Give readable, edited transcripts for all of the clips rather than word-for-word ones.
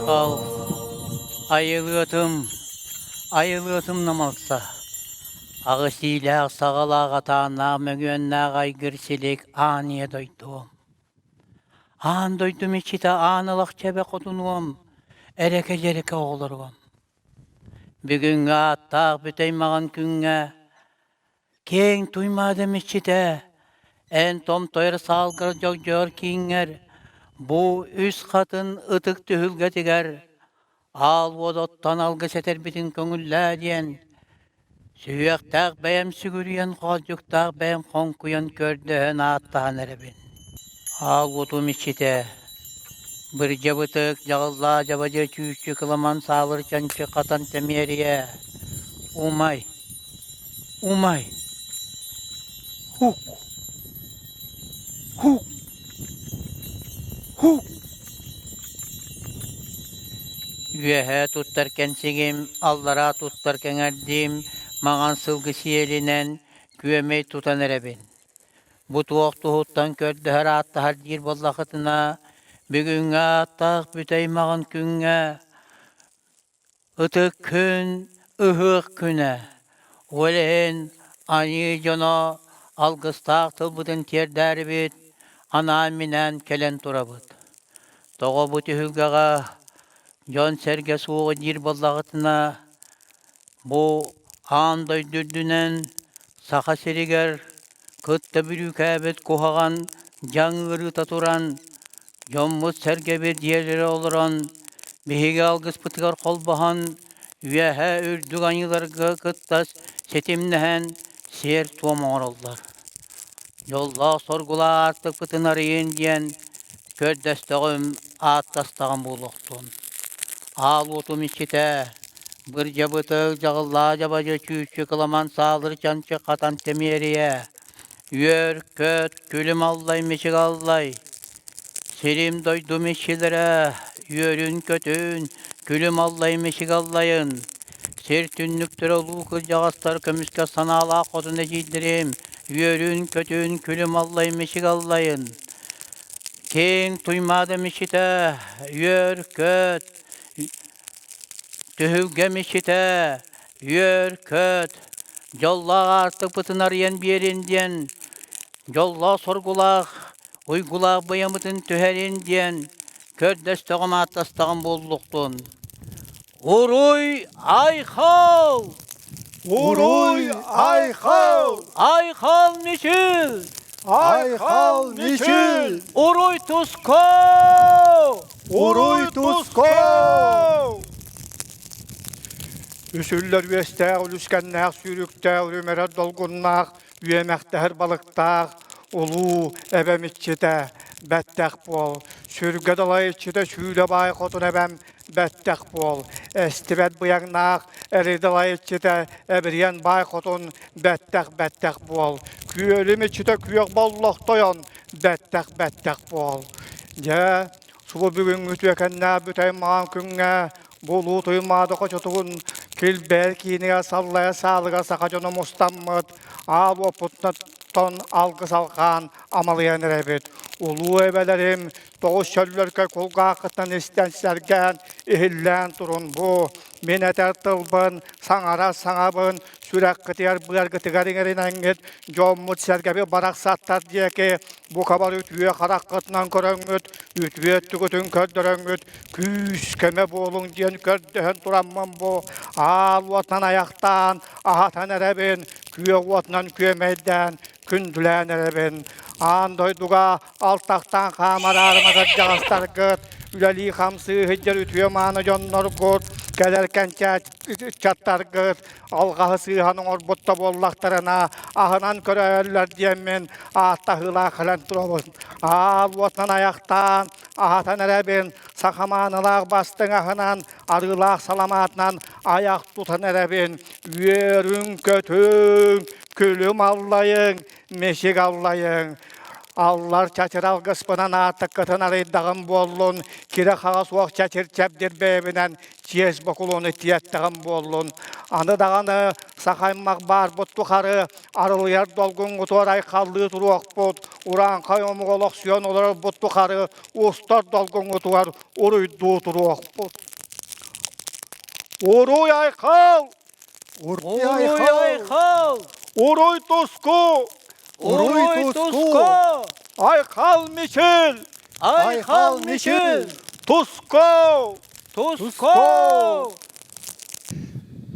Айхал, айылыатым, айылыатым намалса, аҕыс иилээх саҕалаах атааннаах мөҥүөннээх айгыр силик аан ийэ дойдуом. Аан дойдум иччитэ аан ылах чэбэ хотунуом, эрэкэ-дьэрэкэ оҕолоруом. Бүгүҥҥү ааттаах бүтэй маҕан күҥҥэ Киэҥ Туймаада иччитэ, эн томтойор саалгар дьогдьоор кииҥҥэр бу үс хатын ытык түһүлгэтигэр аал уот оттон алгыс этэрбитин көҥүллээ диэн сүһүөхтээх бэйэм сүгүрүйэн хоолдьуктаах бэйэм хоҥкуйан көрдөһөн ааттаһан эрэбин. Аал уотум иччитэ, бырдьабытык дьаҕыллаа дьабадьы чүүччү кыламан саалыр чанчы хатан тэмиэрийэ, умай Умай! Һук! Һук! Һук! Үөһээ туттар кэнсигим, аллараа туттар кэҥэрдиим, маҥан сылгы сиэлинэн күөмэй тутан эрэбин. Бу туох туһуттан көрдөһөр ааттаһар диир буоллахытына, бүгүҥҥү ааттаах бүтэй маҕан күҥҥэ Ытык күн ыһыах күнэ, ол иһин айыы дьоно алгыстаах тылбытын тиэрдээрибит, анаан-минээн кэлэн турабыт. Тоҕо бу түһүлгэҕэ дьон-сэргэ суоҕа диир буоллаҕытына, бу аан дойду үрдүнэн Саха сиригэр кытта бүрүүкээбит куһаҕан дьаҥ ыарыыта туран, дьоммут-сэргэбит дьиэлэрэ олорон, биһиги алгыспытыгар холбоһон, үөһээ үрдүк айыыларга кытта ситимнэһэн сиэр-туом оҥороллор. Дьоллоох-соргулаах аартыкпытын арыйын диэн көрдөстөҕүм, ааттастаҕым буолуохтун. Аал уотум иччитэ, бырдьабытык дьаҕыллаа дьабадьы чүүччү кыламан саалыр чанчы хатан тэмиэрийэ, үөр-көт, күлүм аллай мичик аллай, сирим-дойдум иччилэрэ, үөрүн-көтүн, күлүм аллай мичик аллайын, сир түннүктэрэ улуу кырдьаҕастар көмүскэ санаалаах хотун эдьиийдэрим, үөрүн-көтүн, күлүм аллай мичик аллайын, киэҥ Туймаада мичитэ, үөр-көт, Түһүлгэ мичитэ, үөр-көт, дьоллоох аартыкпытын арыйан биэрин диэн, дьоллоох-соргулаах, уйгулаах быйамытын түһэрин диэн көрдөстөҕүм ааттастаҕым буоллуктун. Уруй айхал! Уруй айхал! Айхал мичил! Айхал мичил! Уруй туско! Уруй туско! Үсүллэр үөстээх, үлүскэннээх, сүүрүктээх, үрүмэрэр долгуннаах, үөмэхтэһэр балыктаах, улуу эбэм иччитэ, бэттэх буол. Сүргэ далай иччитэ сүүлэ баай хотун эбэм бэттэх буол. Эстибэт быйаҥнаах эридалай иччитэ эбириэн баай хотун бэттэх бэттэх буол. Күөлүм иччитэ күөх боллох тойон бэттэх бэттэх буол. Дьэ, субу бүгүҥҥү үтүөкэннээх бүтэй маҕан күҥҥэ бу улуу Туймаада хочотугун килбээл киинигэр саллайа саалыгар саха дьоно мустаммыт аал уоппутуттан алгыс алҕаан амалыйан эрэбит. Улуу эбэлэрим тоҕус чөллөркө кулгааххыттан истэн сэргээн иһиллээн турун бу мин этэр тылбын саҥара саҥабын сүрэххитигэр быаргытыгар иҥэринэҥҥит дьоммут-сэргэбит барахсаттар диэки бука бары үтүө хараххытынан көрөҥҥүт үтүө өттүгүтүн көрдөрөҥҥүт күүс-көмө буолуҥ диэн көрдөһөн тураммын бу аал уотунан айахтаан аһатан эрэбин күөх уотунан күөмэйдээн күндүлээн эрэбин аан дойдуга алтахтаан хаамар аарыматар дьаҕастаргыт, үлэлии-хамсыы сылдьар үтүө-мааны дьонноргут, кэлэр кэнчээччаттаргыт алҕаһы сыыһан оҥорбут да буоллахтарына, аһынан көрөөллөр диэммин ааттаһыылаах кэлэн турабын. Аал уотунан айахтаан, аһатан эрэбин, саха маанылаах бастыҥ аһынан, арыылаах саламаатынан айах тутан эрэбин. Үөрүҥ-көтүҥ, күлүм аллайыҥ, мичик аллайыҥ. Аллар чачыр алгыспынан аартыккытын арыйдаҕым буоллун, кирэ-хаҕа суох чэчир чэбдир бэйэбинэн чиэс бокулуону тиэттэҕим буоллун. Аны даҕаны саха аймах баарбыт тухары арылыйар долгуҥҥутугар айхаллыы туруохпут, урааҥхай омук олохсуйан олорорбут тухары устар долгуҥҥутугар уруйдуу туруохпут. Уруй айхал! Уруй айхал! Уруй туску! Уруй туску! Айхал мичил! Айхал мичил! Туску! Туску!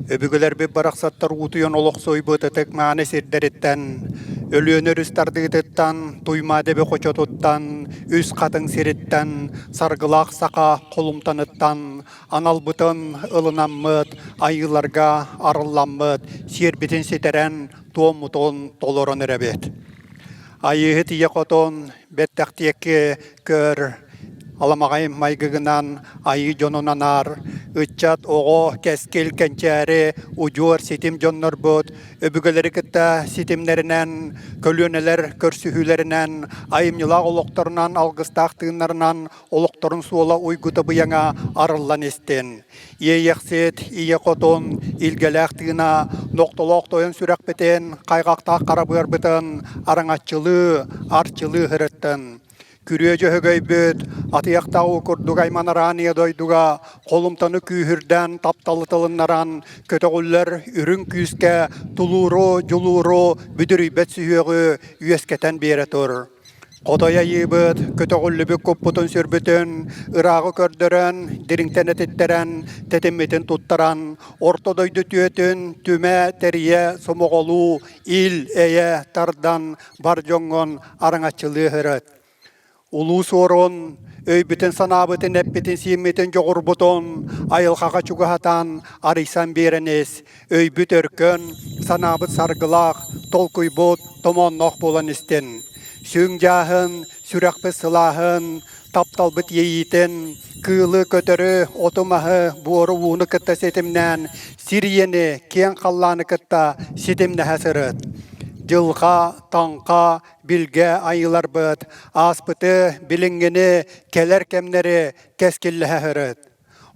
Өбүгэлэрбит барахсаттар уутуйан олохсуйбут ытык мааны сирдэриттэн, Өлүөнэ өрүс тардыытыттан, Туймаада эбэ хочотуттан, Үс Хатыҥ сириттэн, Саргылаах саха холумтаныттан аналбытын ылынаммыт, айыыларга арылламмыт, сиэрбитин ситэрэн, туоммутун толорон эрэбит. Айыыһыт ийэ хотун бэттэхтиэкки көр, аламаҕай майгыгынан айыы дьонун анаар, ыччат, оҕо, кэскил, кэнчээри, удьуор ситим дьоннорбут өбүгэлэри кытта ситимнэринэн, көлүөнэлэр көрсүһүүлэринэн, айымньылаах олохторунан, алгыстаах тыыннарынан олохторун суола уйгута быйаҥа арыллан истин. Иэйэхсит, ийэ хотун, илгэлээх тыына, нохтолоох тойон сүрэхпитин, хайҕахтаах хара быарбытын араҥаччылыы, арчылыы сырыттын. Күрүө дьөһөгөйбүт, атыйахтаах уу курдук айманараан ийэ дойдуга холумтаны күүһүрдэн, тапталы тылыннаран, көтөҕүллэр үрүҥ күүскэ тулууру, дьулууру, бүдүрүйбэт сүһүөҕү үөскэтэн биэрэ тур. Хотой айыыбыт, көтөҕүллүбүт куппутун-сүрбүтүн ырааҕы көрдөрөн, дириҥтэн этиттэрэн, тэтиммитин туттаран, орто дойду түөтүн түмэ, тэрийэ, сомоҕолуу, ил-эйэ тардан бар дьоҥҥун араҥаччылыы сырыт. Улуу Суорун өйбүтүн-санаабытын, эппитин-сииммитин дьоҕурбутун айылҕаҕа чугаһатан, арыйсан биэрэн ис, Өйбүт өркөн, санаабыт саргылаах, толкуйбут томоонноох буолан истин. Сүҥ дьааһын, сүрэхпит сылааһын, тапталбыт иэйиитин, кыылы, көтөрү, оту-маһы, буору-ууну кытта ситимнээн, сир ийэни, киэҥ халлааны кытта ситимнэһэ сырыт. Дьылҕа, таҥха, билгэ айыыларбыт, ааспыты, билиҥҥини, кэлэр кэмнэри кэскиллэһэ сырыт.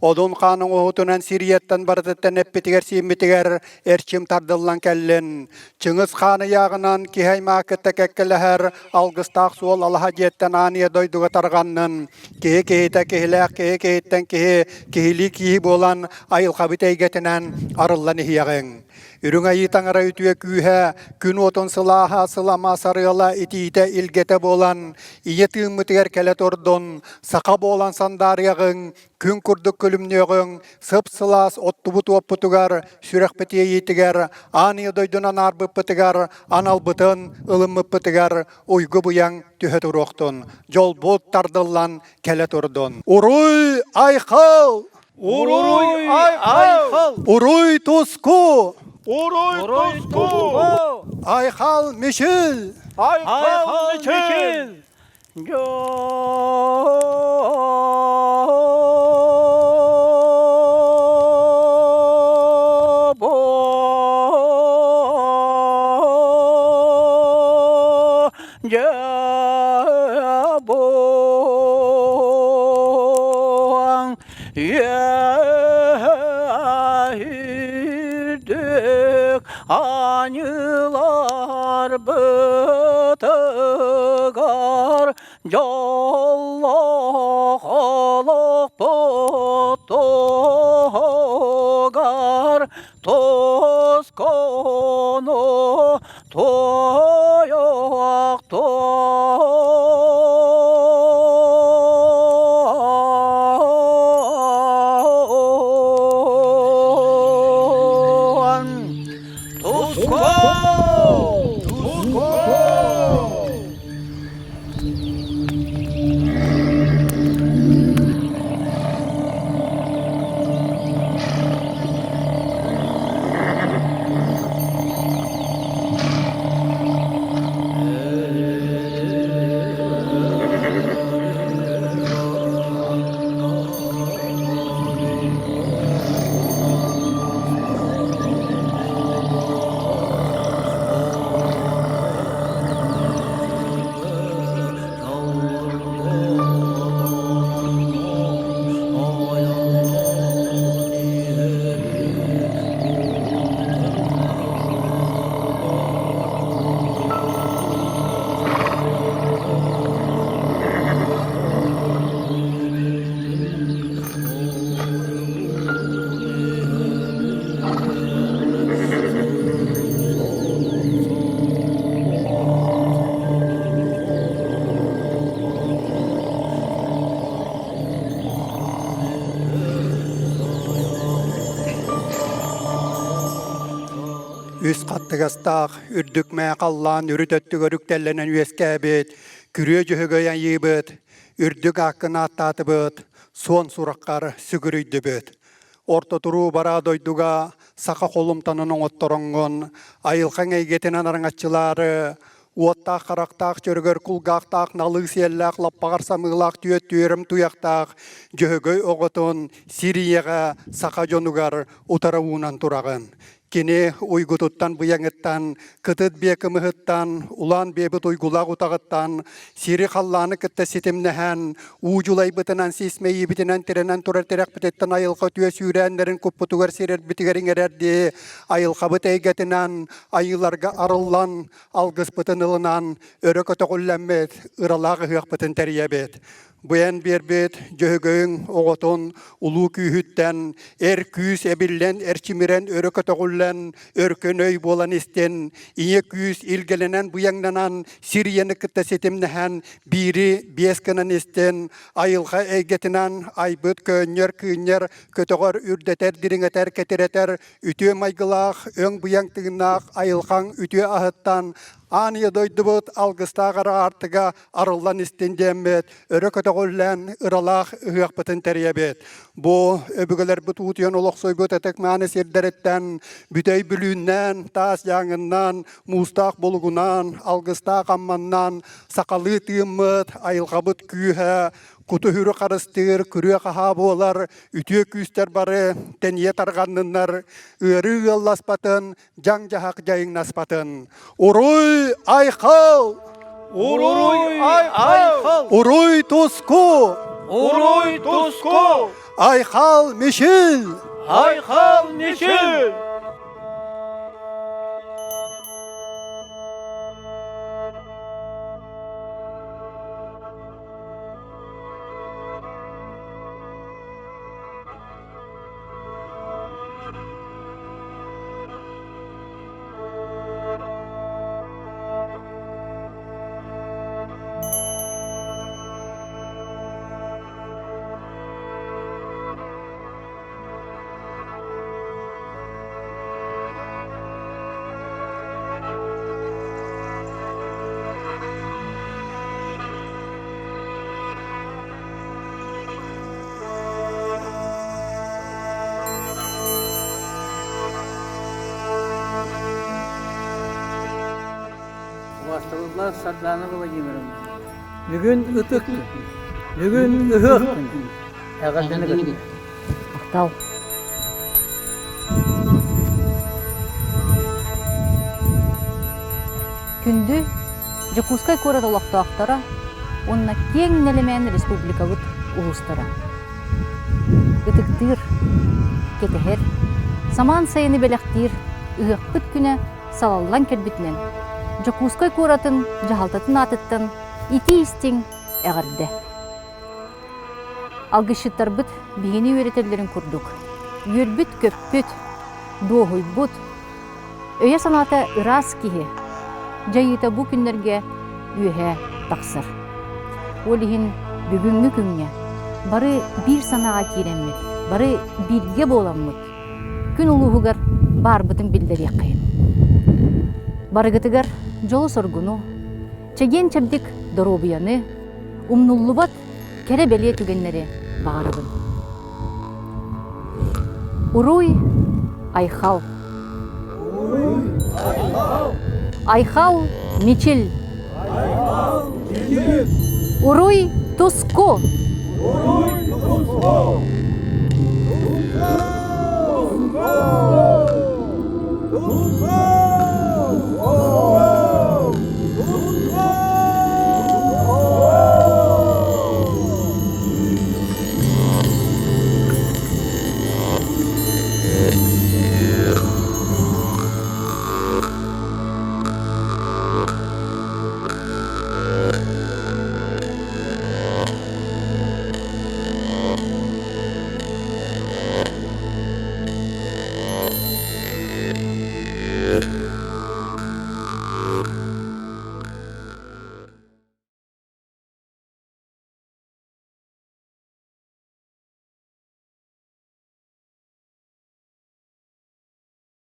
Одун хаан оҥоһуутунан Сирияттан барытыттан эппитигэр-сииммитигэр эрчим тардыллан кэллин. Чыҥыс хаан ыйааҕынан киһи аймаҕы кытта кэккэлэһэр алгыстаах суол алаһа дьиэттэн аан ийэ дойдуга тарҕаннын. Киһи киһитэ киһилээх киһи киһиттэн киһи киһилии киһи буолан айылҕабыт эйгэтинэн арыллан иһиэҕиҥ. Үрүҥ Айыы Таҥара үтүө күүһэ, күн уотун сылааһа, сылама сарыала, итиитэ, илгэтэ буолан, ийэ тыыммытыгар кэлэ турдун, саха буолан сандаарыаҕыҥ, күн курдук күлүмнүөҕүҥ, сып-сылаас оттубут уоппутугар, сүрэхпит иэйиитигэр, аан ийэ дойдунан аарбыппытыгар, аналбытын ылыммыппытыгар уйгу-быйаҥ түһэ туруохтун, дьолбут тардыллан кэлэ турдун. Уруй айхал! Уруй айхал! Уруй туску! Уруй туску! Айхал мичил! Айхал мичил! Дьабуаҥ Үөһүрдүк аньыылар бытыгар дьоллоох олохпут туһугар тускуну туойуох туон Туску! Туску! Үс хаттыгастаах үрдүк мээ халлаан үрүт өттүгэр үктэллэнэн үөскээбит күрүө дьөһөгөй айыыбыт, үрдүк ааккын ааттаатыбыт, суон сураххар сүгүрүйдүбүт. Орто туруу бараа дойдуга саха холумтанын оҥоттороҥҥун, айылҕаҥ эйгэтинэн араҥаччылаары, уоттаах харахтаах чөрөгөр кулгаахтаах налыы сиэллээх лаппаҕар самыылаах түөт түөрүм туйахтаах Дьөһөгөй оҕотун сир ийэҕэ саха дьонугар утары уунан тураҕын. Кини уйгутуттан быйаҥыттан, кытыт биэ кымыһыттан, улаан биэбит уйгулаах утаҕыттан, сири халлааны кытта ситимнэһэн, уу дьулайбытынан сис мэйиибитинэн тирэнэн турар тирэхпититтэн айылҕа үтүө сүүрээннэрин куппутугар сирэрбитигэр иҥэрэрдии, айылҕабыт эйгэтинэн айыыларга арыллан, алгыспытын ылынан, өрө көтөҕүллэммит ыралаах ыһыахпытын тэрийэбит. Бу эн биэрбит Дьөһөгөйүҥ оҕотун улуу күүһүттэн эр күүс эбиллэн, эрчимирэн, өрө көтөҕүллэн, өркөн өй буолан истин, ийэ күүс илгэлэнэн, быйаҥнанан, сир ийэни кытта ситимнэһэн, биири биэс гынан истин, айылҕа эйгэтинэн айбыт көөнньөр, кыынньар, көтөҕөр, үрдэтэр, дириҥэтэр, кэтирэтэр, үтүө майгылаах, өҥ-быйаҥ тыыннаах айылҕаҥ үтүө аһыттан аан ийэ дойдубут алгыстаах араартыга арыллан истин диэммит, өрө көтөҕүллэн ыралаах ыһыахпытын тэрийэбит. Бу өбүгэлэрбит уутуйан олохсуйбут ытык-мааны сирдэриттэн Бүтэй Бүлүүннээн, Таас Дьааҥыннаан, Муустаах Булугунаан, Алгыстаах Амманнаан сахалыы тыыммыт, айылҕабыт күүһэ, куту-сүрү харыстыыр, күрүө-хаһаа буолар үтүө күүстэр бары тэнийэ тарҕанныннар, ыарыы ыалласпатын, дьаҥ-дьаһах дьайыҥнаспатын. Уруй айхал! Уруй айхал! Уруй туску! Уруй туску! Айхал Мишил! Айхал Мишил! Убастабыллаах Сардаана Владимировна, бүгүн ытык күн, бүгүн ыһыах күн. Эҕэрдэни кытта. Махтал. Күндү Дьокуускай куорат олохтоохторо уонна киэҥ нэлэмээн республикабыт улуустара. Ытыктыыр, кэтэһэр, самаан сайыны бэлэхтиир ыһыахпыт күнэ салаллан кэлбитинэн Дьокуускай куоратын дьаһалтатын аатыттан итии-истиҥ эҕэрдэ! Алгысчыттарбыт биһини үөрэтэллэрин курдук, үөрбүт-көппүт, дуоһуйбут, өйө-санаата ыраас киһи дьайыыта бу күннэргэ үөһэ тахсар. Ол иһин бүгүҥҥү күҥҥэ бары биир санааҕа киирэммит, бары бииргэ буоламмыт күн улууһугар баарбытын биллэриэххэйин. Барыгытыгар дьолу-соргуну, чэгиэн-чэбдик доруобуйаны, умнуллубат кэрэ-бэлиэ түгэннэри баҕарабын. Уруй, айхал! Уруй, айхал! Айхал, мичил! Айхал, мичил! Уруй, туску! Уруй, туску!